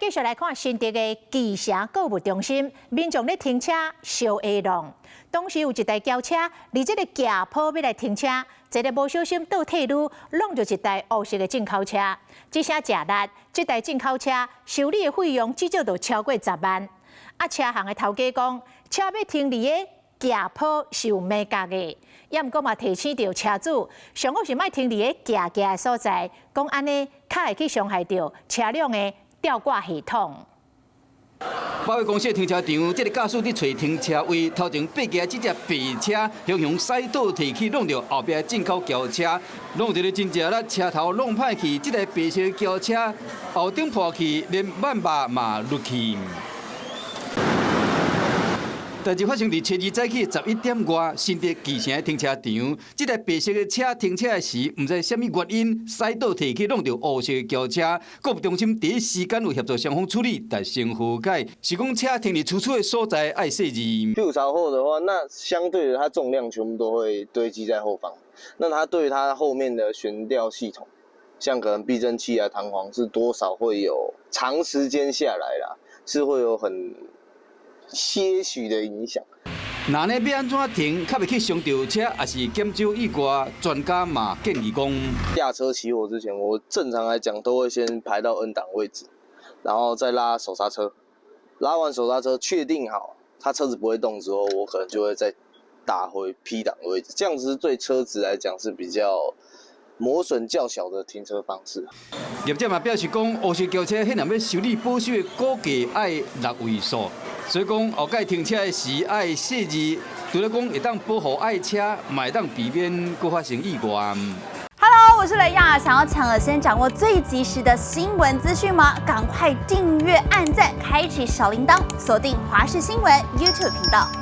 繼續來看新竹的旗城購物中心，民眾咧停車相下弄。當時有一台轎車佇這個斜坡欲來停車，一个無小心倒退嚕，挵著一台烏色的進口車。這聲誠力，這台進口車修理的費用至少都超過10萬。啊，車行的頭家講，車欲停佇个斜坡是有眉角的，也毋過嘛提醒著車主，上好是莫停佇个斜斜的所在，講按呢較會去傷害著車輛的吊掛系統。百貨公司的停車場，這个駕駛佇揣停車位，頭前爬行這隻白車，雄雄駛倒退去挵著後壁進口轎車，挵著咧真正力，車頭挵歹去，這台白色轎車後頂破去，連萬肉嘛落去。代誌發生佇初二早起11點外，新竹旗城的停車場，這台白色的車停車的時，毋知啥物原因，駛倒退去挵著烏色的轎車。購物中心第一時間有協助雙方處理，達成和解。是講車停佇出處的所在愛細緻。屁股朝後的話，那相對的，它重量全部都會堆積在後方。那它對它後面的懸吊系統，像可能避震器啊、彈簧，是多少會有長時間下來啦，是會有很些許的影響。那呢欲按怎停，較袂去傷著車，抑是減少意外？專家嘛建議講，下車起火之前，我正常來講都會先排到 N 檔位置，然後再拉手剎車。拉完手剎車，確定好他車子不會動之後，我可能就會再打回 P 檔位置。這樣子對車子來講是比較磨損較小的停車方式。業者嘛表示講，烏色轎車彼若欲修理保修的估價愛六位數。所以講，後擺停車的時愛細緻，除了講會當保護愛車，嘛會當避免閣發生意外。 Hello，我是雷亞，想要搶先掌握最及時的新聞資訊嗎？趕快訂閱、按讚、開啟小鈴鐺，鎖定華視新聞 YouTube 頻道。